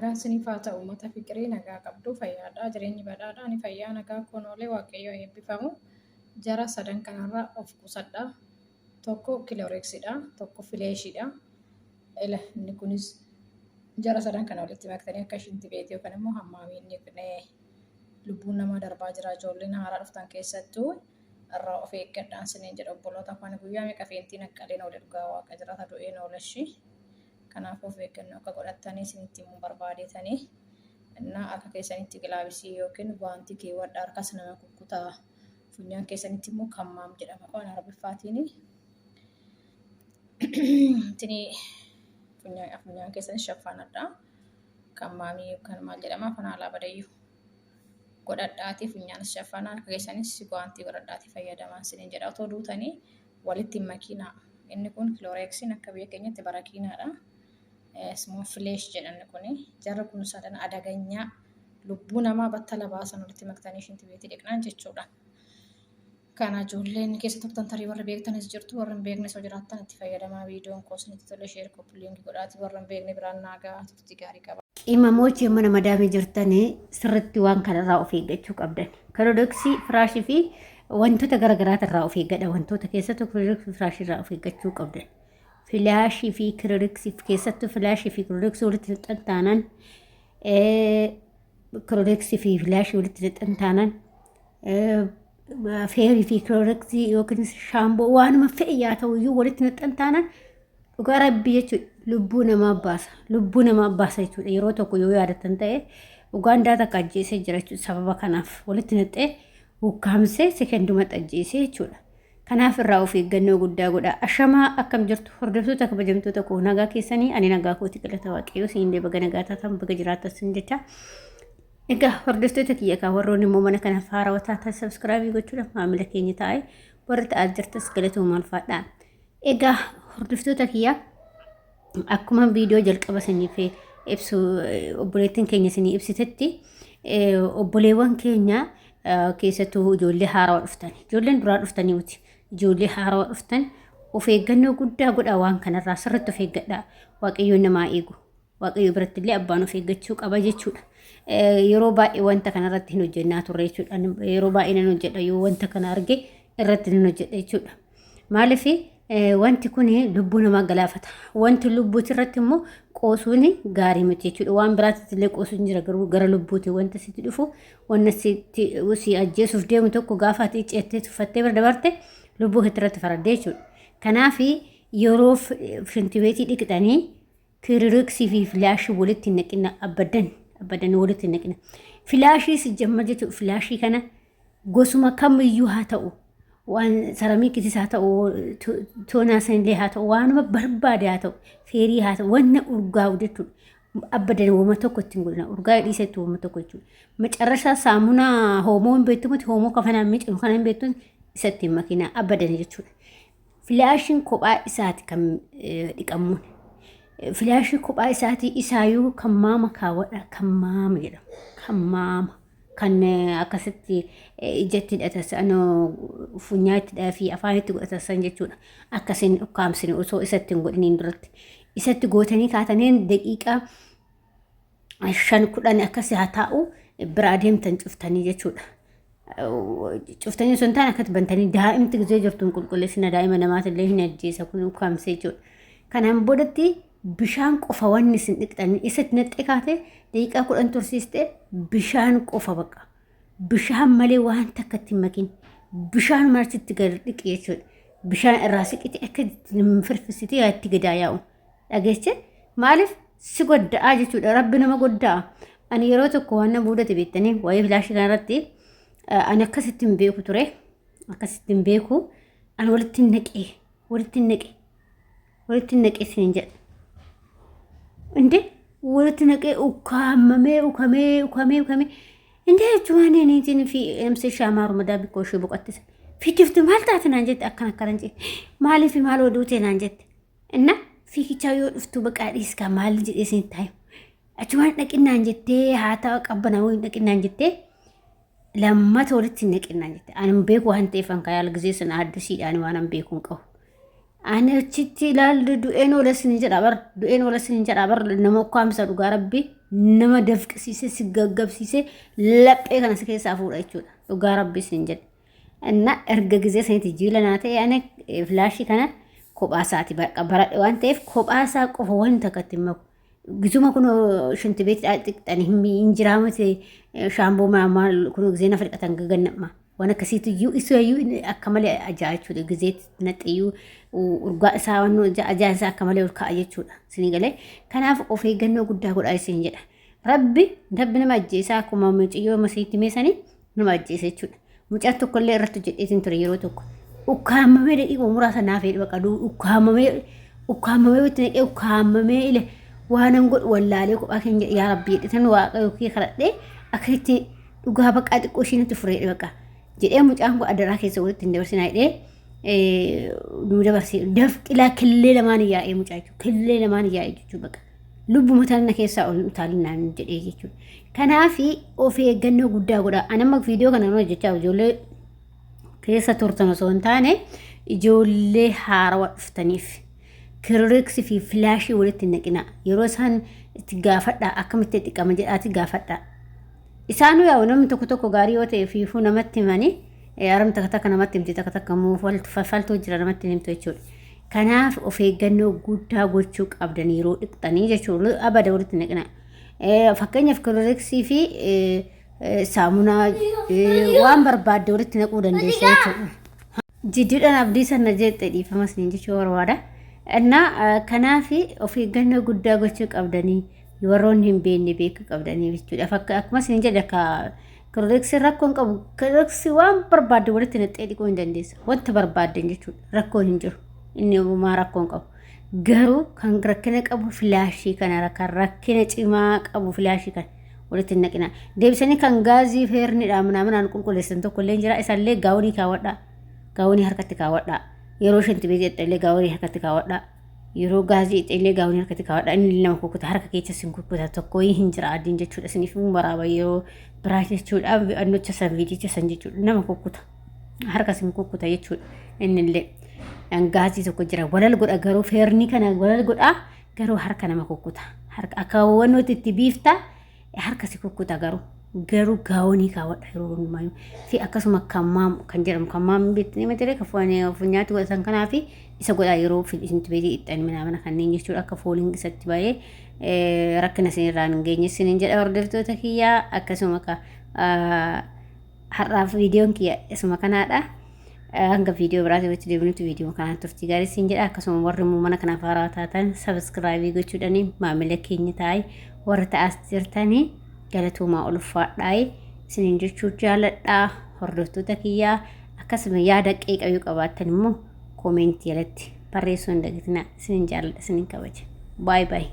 Nagaan siniif haa ta'u uummata fiqirii nagaa qabdu fayyaadha jireenyi badhaadha ani fayyaa nagaa koon oolee waaqayyo eebbifamu jara sadan kanarraa of qusadha tokko kilooreeksidha tokko fileeshiidha ila inni kunis jara sadan kana walitti maktanii akka ishinti beeti yookaan immoo hammaamiin dhiqnee lubbuun namaa darbaa jira ijoolleen haaraa dhuftan keessattuu irraa of eeggadhaan siniin jedha obboloota koo ani guyyaa meeqa feentiin aqqaleen oole dhugaa waaqa jirata du'een oolashi. Kanaafuu of eeggannoo akka godhattanii isinitti himuu barbaadeetanii. Innaa harka keessanitti gilaabisii yookiin guwaantii keewwadha harkas nama kukkutaa. Funyaan keessanitti immoo kammaam jedhama afaan Arabiffaatiin. Tinii funyaan keessanis shaffaanadha. Kammaamii yookaan maal jedhama afaan alaa badayyu. Godhadhaatii funyaanis shaffaanaa harka keessanis guwaantii godhadhaatii fayyadamaa isiniin jedha. Otoo duutanii walitti hin makiinaa. Inni kun kilooreeksiin akka biyya keenyatti barakiinaadha. Small flesh jedhan kuni. Jarri kun sadan adaganyaa lubbuu namaa battala baasan walitti maktanii ishinti beetii dhiqnaan jechuudha. Kana ijoolleen keessa turtan tarii warri beektanis jirtu warri hin beeknes yoo jiraattan itti fayyadamaa viidiyoon koo isinitti tole sheer koppiliingi godhaati warra hin beekne biraan naagaa turtii gaarii qaba. Qimamochi mana madaamii jirtanii sirriitti waan kanarraa of eeggachuu qabdan. Kilooroksii firaashii fi wantoota garaagaraati irraa of eeggadha. Wantoota keessattuu kilooroksii firaashii irraa of eeggachuu qabdan. Filaashii fi kilooroksii keessattuu filaashii fi kilooroksii walitti naqxan taanaan kilooroksii fi filaashii walitti naqxan taanaan feerii fi kilooroksii yookiin shaamboo waanuma fe'e yaa ta'u iyyuu walitti naqxan taanaan dhugaa rabbii jechuudha lubbuu namaa baasa lubbuu namaa baasa jechuudha yeroo tokko yoo yaadattan ta'e Ugaandaa takka ajjeesee jira jechuudha sababa kanaaf walitti naqxee ukkaamsee sekendumatti ajjeesee jechuudha. Kanaaf irraa of eeggannoo guddaa godha. Ashamaa akkam jirtu hordoftoota kabajamtoota koo nagaa keessanii ani nagaa kooti galata waaqayyoo siin illee baga nagaa taatan baga jiraattan sin jecha. Egaa hordoftoota kiyya kaa warroonni immoo mana kana haarawaa taatan sabskraabii gochuudhaan maamila keenya taa'e warri ta'aa jirtas galatoomaa ulfaadhaa. Egaa hordoftoota kiyya akkuma viidiyoo jalqaba isiniif ibsu obboleettiin keenya isinii ibsitetti obboleewwan keenya keessattuu ijoollee haarawaa dhuftan ijoolleen duraa dhuftanii miti ijoollee haarawaa dhuftan of eeggannoo guddaa godhaa waan kanarraa sirriitti of eeggadhaa waaqayyoon namaa eegu waaqayyo biratti illee abbaan of eeggachuu qaba jechuudha. Yeroo baay'ee wanta kanarratti hin hojjennaa turre jechuudha. Yeroo baay'ee nan hojjedha yoo wanta kana arge irratti nan hojjedha jechuudha. Maaliif wanti kun lubbuu namaa galaafata. Wanti lubbuuti irratti immoo qoosuun gaarii miti jechuudha. Waan biraatti illee qoosuun jira garuu gara lubbuuti wanta sitti dhufu wanta sitti si ajjeesuuf deemu tokko gaafa ati ceettee tuffattee bira dabarte lubbuu keetti irratti faraddee jechuudha. Kanaaf yeroo shintibeetii dhiqxanii Kiririksi fi filaashii walitti hin naqina abadan abadan walitti hin naqina. Filaashii si jamma jechuudha filaashii kana gosuma kamiyyuu haa ta'u waan saramiikitis haa ta'u toonaa sanillee haa ta'u waanuma barbaade haa ta'u feerii haa ta'u wanna urgaa'u jechuudha. Abadan wama tokko ittiin godhina urgaa'e dhiisetti wama tokko jechuudha. Macarrashaa saamunaa hoomoo hin beektu miti hoomoo kafanaan miicinu kana hin beektu isa ittiin makiinaa abadan jechuudha. Filaashiin kophaa isaati kan dhiqamuun. Filaashii kophaa isaatii isaayuu kan maama kaawwadha kan maama jedhama. Kan maama kan akkasitti ijatti hidhatan san funyaatti fi afaanitti godhatan san jechuudha. Akkasiin ukkaamsine osoo isatti hin godhiniin duratti. Isatti gootanii kaataniin daqiiqaa 5 10 akkasii haa taa'u biraa deemtan cuftanii jechuudha. Cuftanii osoo hin taane akkatti bantanii daa'imti gisee jirtu hin qulqulleessina daa'ima namaatillee hin ajjeesa kun ukkaamsee jechuudha. Kanaan boodatti bishaan qofa wanni isin dhiqxanii isatti naqxee kaatee daqiiqaa 10 tursiiste bishaan qofa baqa. Bishaan malee waan takka itti hin makin. Bishaan martitti gad dhiqi jechuudha. Bishaan irraa siqite akka firfisitee itti gadaa yaa'u. Dhageesse maaliif si godda'aa jechuudha rabbi nama godda'a. Ani yeroo tokko waan na mudate beektanii waa'ee filaashii kanarratti ani akkasitti hin beeku ture. Akkasitti hin beeku. Ani walitti hin naqee walitti hin naqee walitti hin naqee isiniin jedha. Inde walitti naqee ukkaamamee ukamee ukamee ukamee inde jechuun niitiin fi emsee shaamaaru madaa bikkoo ishee boqottise. Fiichiftu maal taate naan jette akkana akkana jette maaliif maal oduu ta'e naan jette. Inna fiigichaa yoo dhuftu baqaa dhiiskaa maal jedhee isin taayu. Achumaan dhaqinnaan jettee haa ta'u qabbanaa wayii dhaqinnaan jettee lammata walitti hin dhaqinnaan jette. Ani hin beeku waan ta'eef an kayaal gisee sana addisiidhaan waan an beeku hin qabu. Ani achitti ilaallu du'een oola isin jedha bar du'een oola isin jedha bar nama ukkaamsa dhugaa rabbi Nama dafqisiisee si gaggabsiisee laphee kana si keessaa fuudha jechuudha. Dhugaa rabbi isin jedhe. Inna erga gizee sanitti jiila naa ta'e ani filaashii kana kophaa isaati baradhe waan ta'eef kophaa isaa qofa waan takka itti hin maku. Gizuma kun shinti beetti xiqqxani hin jiraa miti shaamboo maal kun gizee nafa dhiqatan gagannama. Waan akkasiitu iyyuu isu iyyuu akka malee ajaa'a jechuudha. Gizeetti naqxe iyyuu urgaa isaa waan ajaa isaa akka malee ol ka'a jechuudha. Isinii galee kanaaf of eeggannoo guddaa godhaa isin jedha. Rabbi rabbi nama ajjeesaa akkuma mucayyoo masiitti meesanii nama ajjeesa jechuudha. Mucaan tokkollee irratti hojjedheetiin ture yeroo tokko. Ukkaamamee daqiiqa muraasa naaf jedhe baqa ukkaamamee ukkaamamee itti naqee ukkaamamee ile waanan godhu wallaalee kophaa keenya yaa rabbi jedhe waaqa yookiin kadhadhee akkasitti dhugaa baqaa xiqqoo ishii natti fureedhe baqa jedhee mucaan kun adaraa keessa walitti hin dabarsinaa jedhee nu dabarsee dafqilaa killee lamaan yaa'ee mucaa jechuudha killee lamaan yaa'ee jechuudha baqa lubbu mataan na keessaa ol utaalinaan jedhee jechuudha. Kanaaf of eeggannoo guddaa godha. Ani amma viidiyoo kana hojjechaa ijoollee keessa turtan osoo hin taane ijoollee haarawaa dhuftaniif kirriksii fi filaashii walitti hin naqina. Yeroo isaan itti gaafadhaa akkamitti dhiqama jedhaati gaafadhaa. Isaanuu yaa'u namni tokko tokko gaarii yoo ta'e fiifuu namatti himanii haram takka takka namatti himti takka takka immoo faltuu jira namatti himtu jechuudha. Kanaaf of eeggannoo guddaa gochuu qabdan yeroo dhiqxanii jechuudha. Abada walitti naqina. Fakkeenyaaf kiloriksii fi saamunaa waan barbaadde walitti naquu dandeessa jechuudha. Jidduudhaan abdii sana jeeqxe dhiifama isiniin jechuu barbaada. Innaa kanaaf of eeggannoo guddaa gochuu qabdanii warroonni hin beekne beekuu qabdanii jechuudha. Fakka akkuma isin jedhe akka kiloriksiin rakkoo hin qabu. Kiloriksii waan barbaadde walitti naqxee dhiquu hin dandeessa. Wanta barbaadden jechuudha. Rakkoon hin jiru. Inni uumaa rakkoo hin qabu. Garuu kan rakkina qabu filaashii kana kan rakkina cimaa qabu filaashii kana walitti hin naqina. Deebisanii kan gaazii feerniidhaan minaaminaan qulqulleessan tokko illee jira. Isallee gaawonii kaawwadhaa. Gaawonii harkatti kaawwadhaa. Yeroo shanti beekii illee gaawonii harkatti kaawwadhaa. Yeroo gaazii illee gaawonii harkatti kaawwadhaa. Inni nama kukkuta harka keessa sin kukkuta tokko hin jira adiin jechuudha. Isiniif hin waraaba yeroo biraa jechuudha. Annocha san viidicha san jechuudha. Nama kukkuta. Harka sin kukkuta jechuudha. Inni illee gaazii tokko jira. Walal godha garuu feerni kana walal godhaa garuu harka nama kukkuta. Harka akka wannooti itti biifta harka si kukkuta garuu garuu gaawonii kaawwadha yeroo hundumaa fi akkasuma kammaam kan jedhamu kammaam beektanii miti kan funyaatti godhatan kanaa fi isa godhaa yeroo isintti beekii ixxan minaamina kanneen jechuudha akka fooliin isatti ba'ee rakkina isinirraan hin geenye isinin jedha hordoftoota kiyyaa akkasuma ka har'aaf viidiyoon kiyya isuma kanaadha. Hanga viidiyoo biraatii walitti deebinutti viidiyoo kanaan turtii gaarii siin jedha. Akkasuma warri immoo mana kanaaf haaraa taatan sabiskiraabii gochuudhaan maamila keenya taa'ee warra ta'as jirtanii galatoomaa ulfaadhaa isiniin jechuu jaaladha. Hordoftoota kiyyaa akkasuma yaada qeeqa yoo qabaattan immoo koomeentii jalatti barreessuu hin dagatinaa. Isiniin jaaladha isiniin kabaja. Baay baay.